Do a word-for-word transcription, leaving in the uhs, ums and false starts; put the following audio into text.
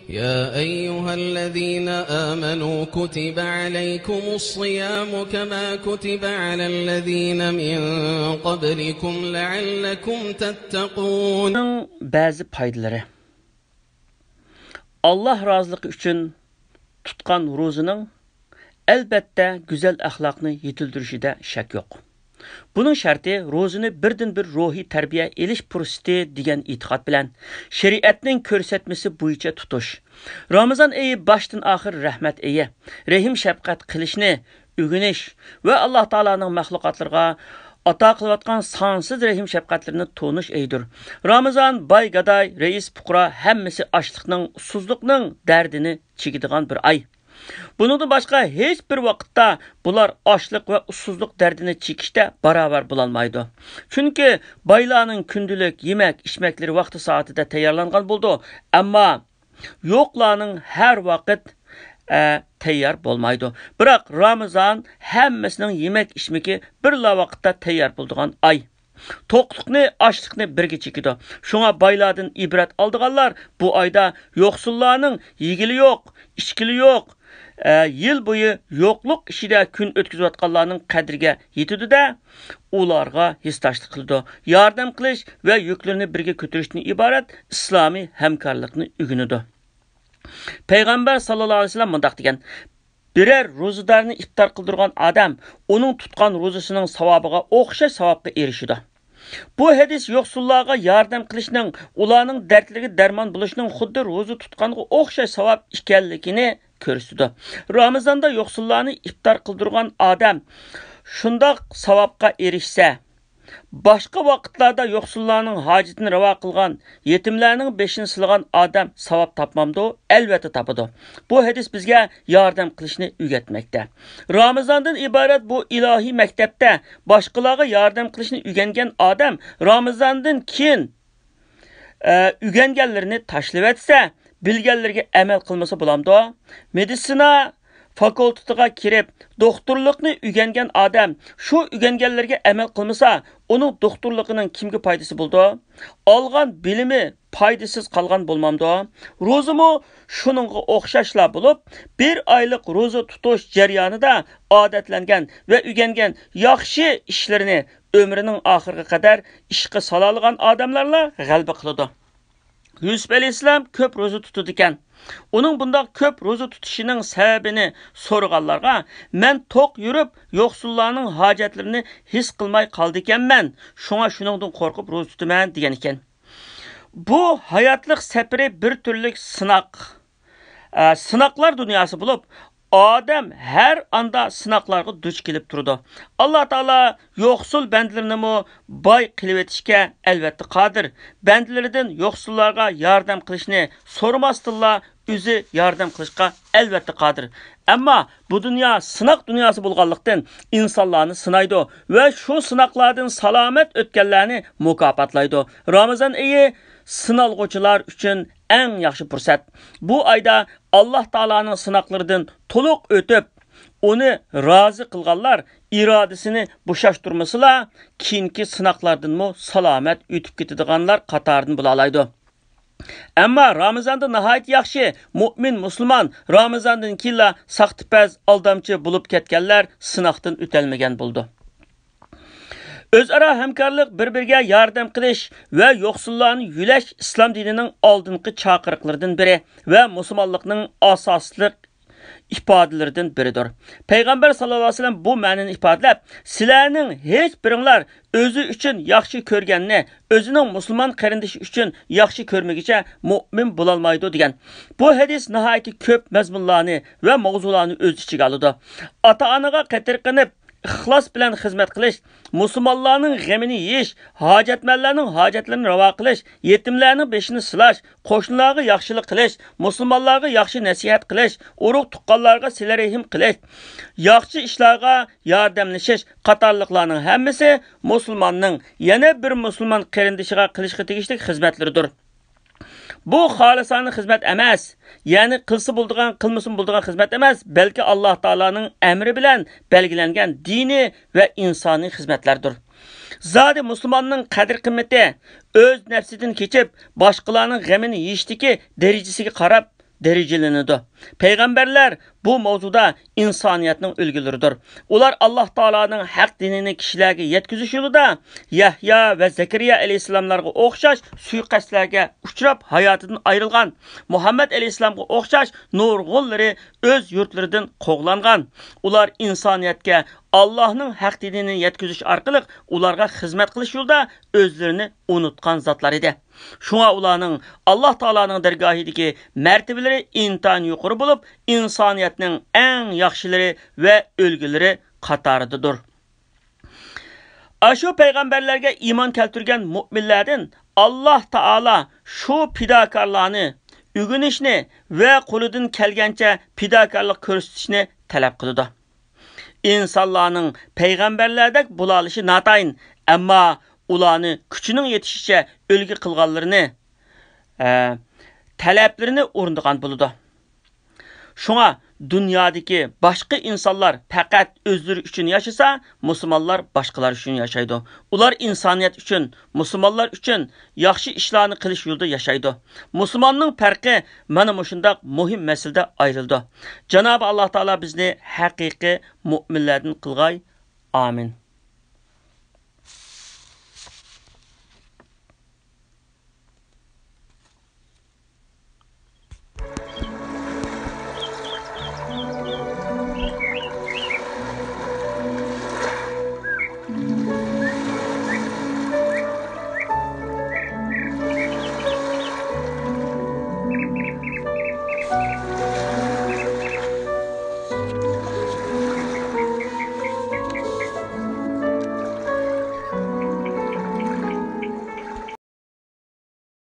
يا أيها الذين آمنوا كتب عليكم الصيام كما كتب على الذين من قبلكم لعلكم تتقون. بەزى پايدىلىرى. ئاللاھ رازىلىقى ئۈچۈن تۇتقان روزىنىڭ ئەلۋەتتە گۈزەل ئەخلاقنى يېتىلدۈرۈشىدە شەك يوق. بۇنىڭ شەرتى روزىنى بىردىنبىر روھىي تەربىيە ئېلىش پۇرسىتى دېگەن ئېتىقاد بىلەن شەرىئەتنىڭ كۆرسەتمىسى بويىچە تۇتۇش. رامىزان ئېيى باشتىن ئاخىر رەھمەت ئېيى، رەھىم شەپقەت قىلىشنى ئۆگىنىش ۋە ئاللاھ تائالانىڭ مەخلۇقاتلىرىغا ئاتا قىلىۋاتقان سانسىز رەھىم شەپقەتلىرىنى تونۇش ئېيىدۇر. رامىزان باي گاداي، رەئىس پۇقرا ھەممىسى ئاچلىقنىڭ، ئۇسسۇزلۇقنىڭ دەردىنى چېكىدىغان بىر ئاي. بۇنىڭدىن باشقا ھېچ بىر ۋاقىتتا بۇلار ئاچلىق ۋە ئۇسسۇزلۇق دەردىنى چېكىشتە باراۋەر بولالمايدۇ. چۈنكى بايلارنىڭ كۈندىلىك يېمەك ئىچمەكلىرى ۋاقتى سائىتىدە تەييارلانغان بولىدۇ، ئەمما يوقلارنىڭ ھەر ۋاقىت، ئە، تەييار بولمايدۇ. بىراق رامىزان ھەممىسىنىڭ يېمەك ئىچمىكى بىرلا ۋاقىتتا تەييار بولىدىغان ئاي. توقلۇقنى، ئاچلىقنى بىرگە چېكىدۇ. شۇڭا بايلاردىن ئىبرەت ئالىدىغانلار بۇ ئايدا يوقسۇللارنىڭ يېگىلى يوق، ئىچكىلى يوق، ئە، يىل بويى يوقلۇق ئىچىدە كۈن ئۆتكۈزۈۋاتقانلارنىڭ قەدرىگە يېتىدۇ-دە، ئۇلارغا ھېسداشلىق قىلىدۇ. ياردەم قىلىش ۋە يۈكلىرىنى بىرگە كۆتۈرۈشتىن ئىبارەت ئىسلامىي ھەمكارلىقنى ئۆگىنىدۇ. پەيغەمبەر ساللاللاھۇ ئەلەيھى ۋەسەللەم مۇنداق دېگەن: بىرەر روزىدارنى ئىپتار قىلدۇرغان ئادەم ئۇنىڭ تۇتقان روزىسىنىڭ ساۋابىغا ئوخشاش ساۋابقا ئېرىشىدۇ. بۇ ھەدىس يوقسۇللارغا ياردەم قىلىشنىڭ، ئۇلارنىڭ دەردلىرىگە دەرمان بولۇشنىڭ خۇددى روزا تۇتقانغا ئوخشاش ساۋاب ئىكەنلىكىنى كۆرسىتىدۇ. رامىزاندا يوقسۇللارنى ئىپتار قىلدۇرغان ئادەم شۇنداق ساۋابقا ئېرىشسە، باشقا ۋاقىتلاردا يوقسۇللارنىڭ ھاجىتىنى راۋا قىلغان، يېتىملەرنىڭ بېشىنى سىلىغان ئادەم ساۋاب تاپمامدۇ؟ ئەلۋەتتە تاپىدۇ. بۇ ھەدىس بىزگە ياردەم قىلىشنى ئۆگەتمەكتە. رامىزاندىن ئىبارەت بۇ ئىلاھىي مەكتەپتە باشقىلارغا ياردەم قىلىشنى ئۆگەنگەن ئادەم رامىزاندىن كېيىن، ئە، ئۆگەنگەنلىرىنى تاشلىۋەتسە، بىلگەنلىرىگە ئەمەل قىلمىسا بولامدۇ؟ مېدىتسىنا فاكۇلتېتىغا كىرىپ، دوختۇرلۇقنى ئۆگەنگەن ئادەم شۇ ئۆگەنگەنلىرىگە ئەمەل قىلمىسا، ئۇنىڭ دوختۇرلۇقىنىڭ كىمگە پايدىسى بولىدۇ؟ ئالغان بىلىمى پايدىسىز قالغان بولمامدۇ؟ روزىمۇ شۇنىڭغا ئوخشاشلا بولۇپ، بىر ئايلىق روزا تۇتۇش جەريانىدا ئادەتلەنگەن ۋە ئۆگەنگەن ياخشى ئىشلىرىنى ئۆمرىنىڭ ئاخىرىغا قەدەر ئىشقا سالالىغان ئادەملەرلا غەلىبە قىلىدۇ. يۈسۈپ ئەلەيھىسسالام كۆپ روزا تۇتىدىكەن. ئۇنىڭ بۇنداق كۆپ روزا تۇتۇشىنىڭ سەۋەبىنى سورىغانلارغا، مەن توق يۈرۈپ، يوقسۇللارنىڭ ھاجەتلىرىنى ھېس قىلماي قالىدىكەنمەن، شۇڭا شۇنىڭدىن قورقۇپ روزا تۇتىمەن، دېگەن ئىكەن. بۇ ھاياتلىق سەپىرى بىر تۈرلۈك سىناق، ئە، سىناقلار دۇنياسى بولۇپ، ئادەم ھەر ئاندا سىناقلارغا دۇچ كېلىپ تۇرىدۇ. ئاللا تائالا يوقسۇل بەندىلىرىنىمۇ باي قىلىۋېتىشكە ئەلۋەتتە قادىر. بەندىلىرىدىن يوقسۇللارغا ياردەم قىلىشنى سورىماستىنلا ئۆزى ياردەم قىلىشقا ئەلۋەتتە قادىر. ئەمما بۇ دۇنيا سىناق دۇنياسى بولغانلىقتىن، ئىنسانلارنى سىنايدۇ ۋە شۇ سىناقلاردىن سالامەت ئۆتكەنلەرنى مۇكاپاتلايدۇ. رامىزان ئېيى سىنالغۇچىلار ئۈچۈن ئەڭ ياخشى پۇرسەت. بۇ ئايدا ئاللا تائالانىڭ سىناقلىرىدىن تولۇق ئۆتۈپ، ئۇنى رازى قىلغانلار ئىرادىسىنى بوشاشتۇرمىسىلا، كېيىنكى سىناقلاردىنمۇ سالامەت ئۆتۈپ كېتىدىغانلار قاتارىدىن بولالايدۇ. ئەمما رامىزاندا ناھايىتى ياخشى، مۇئمىن مۇسۇلمان، رامىزاندىن كېيىنلا ساختىپەز، ئالدامچى بولۇپ كەتكەنلەر سىناقتىن ئۆتەلمىگەن بولىدۇ. ئۆزئارا ھەمكارلىق، بىر-بىرىگە ياردەم قىلىش ۋە يوقسۇللارنى يۆلەش ئىسلام دىنىنىڭ ئالدىنقى چاقىرىقلىرىدىن بىرى ۋە مۇسۇلمانلىقنىڭ ئاساسلىق ئىپادىلىرىدىن بىرىدۇر. پەيغەمبەر ساللاللاھۇ ئەلەيھى ۋەسەللەم بۇ مەنىنى ئىپادىلەپ، سىلەرنىڭ ھېچ بىرىڭلار ئۆزى ئۈچۈن ياخشى كۆرگەننى ئۆزىنىڭ مۇسۇلمان قېرىندىشى ئۈچۈن ياخشى كۆرمىگۈچە مۇئمىن بولالمايدۇ، دېگەن. بۇ ھەدىس ناھايىتى كۆپ مەزمۇنلارنى ۋە ماۋزۇلارنى ئۆز ئىچىگە ئالىدۇ. ئاتا-ئانىغا قېتىرقىنىپ، ئىخلاس بىلەن خىزمەت قىلىش، مۇسۇلمانلارنىڭ غېمىنى يېيىش، ھاجەتمەنلەرنىڭ ھاجەتلىرىنى راۋا قىلىش، يېتىملەرنىڭ بېشىنى سىلاش، قوشنىلارغا ياخشىلىق قىلىش، مۇسۇلمانلارغا ياخشى نەسىھەت قىلىش، ئۇرۇق-تۇغقانلارغا سىلە-رەھىم قىلىش، ياخشى ئىشلارغا ياردەملىشىش قاتارلىقلارنىڭ ھەممىسى مۇسۇلماننىڭ يەنە بىر مۇسۇلمان قېرىندىشىغا قىلىشقا تېگىشلىك خىزمەتلىرىدۇر. بۇ خالىسانە خىزمەت ئەمەس، يەنى قىلسا بولىدىغان، قىلمىسىمۇ بولىدىغان خىزمەت ئەمەس، بەلكى ئاللا تائالانىڭ ئەمرى بىلەن بەلگىلەنگەن دىنىي ۋە ئىنسانىي خىزمەتلەردۇر. زادى مۇسۇلماننىڭ قەدىر-قىممىتى ئۆز نەپسىدىن كېچىپ، باشقىلارنىڭ غېمىنى يېيىشتىكى دەرىجىسىگە قاراپ دەرىجىلىنىدۇ. پەيغەمبەرلەر بۇ ماۋزۇدا ئىنسانىيەتنىڭ ئۈلگىلىرىدۇر. ئۇلار ئاللاھ تائالانىڭ ھەق دىنىنى كىشىلەرگە يەتكۈزۈش يولىدا يەھيا ۋە زەكەرىيا ئەلەيھىسسالاملارغا ئوخشاش سۇيىقەستلەرگە ئۇچراپ ھاياتىدىن ئايرىلغان، مۇھەممەد ئەلەيھىسسالامغا ئوخشاش نۇرغۇنلىرى ئۆز يۇرتلىرىدىن قوغلانغان. ئۇلار ئىنسانىيەتكە ئاللاھنىڭ ھەق دىنىنى يەتكۈزۈش ئارقىلىق ئۇلارغا خىزمەت قىلىش يولىدا ئۆزلىرىنى ئۇنۇتقان زاتلار ئىدى. شۇڭا ئۇلارنىڭ ئاللاھ تائالانىڭ دەرگاھىدىكى مەرتىۋىلىرى ئىنتايىن يۇقىرى بولۇپ، ئىنسانىيەتنىڭ ئەڭ ياخشىلىرى ۋە ئۈلگىلىرى قاتارىدىدۇر. ئاشۇ پەيغەمبەرلەرگە ئىمان كەلتۈرگەن مۇئمىنلەردىن ئاللاھ تائالا شۇ پىداكارلارنى ئۆگىنىشنى ۋە قولىدىن كەلگەنچە پىداكارلىق كۆرسىتىشنى تەلەپ قىلىدۇ. ئىنسانلارنىڭ پەيغەمبەرلەردەك بولالىشى ناتايىن، ئەمما ئۇلارنى كۈچىنىڭ يېتىشىچە ئۈلگە قىلغانلىرىنى، ئە، تەلەپلىرىنى ئورۇندىغان بولىدۇ. شۇڭا دۇنيادىكى باشقا ئىنسانلار پەقەت ئۆزلىرى ئۈچۈن ياشىسا، مۇسۇلمانلار باشقىلار ئۈچۈن ياشايدۇ. ئۇلار ئىنسانىيەت ئۈچۈن، مۇسۇلمانلار ئۈچۈن ياخشى ئىشلارنى قىلىش يولىدا ياشايدۇ. مۇسۇلماننىڭ پەرقى مانا مۇشۇنداق مۇھىم مەسىلىدە ئايرىلىدۇ. جانابى ئاللاھ تائالا بىزنى ھەقىقىي مۇئمىنلەردىن قىلغاي. ئامىن.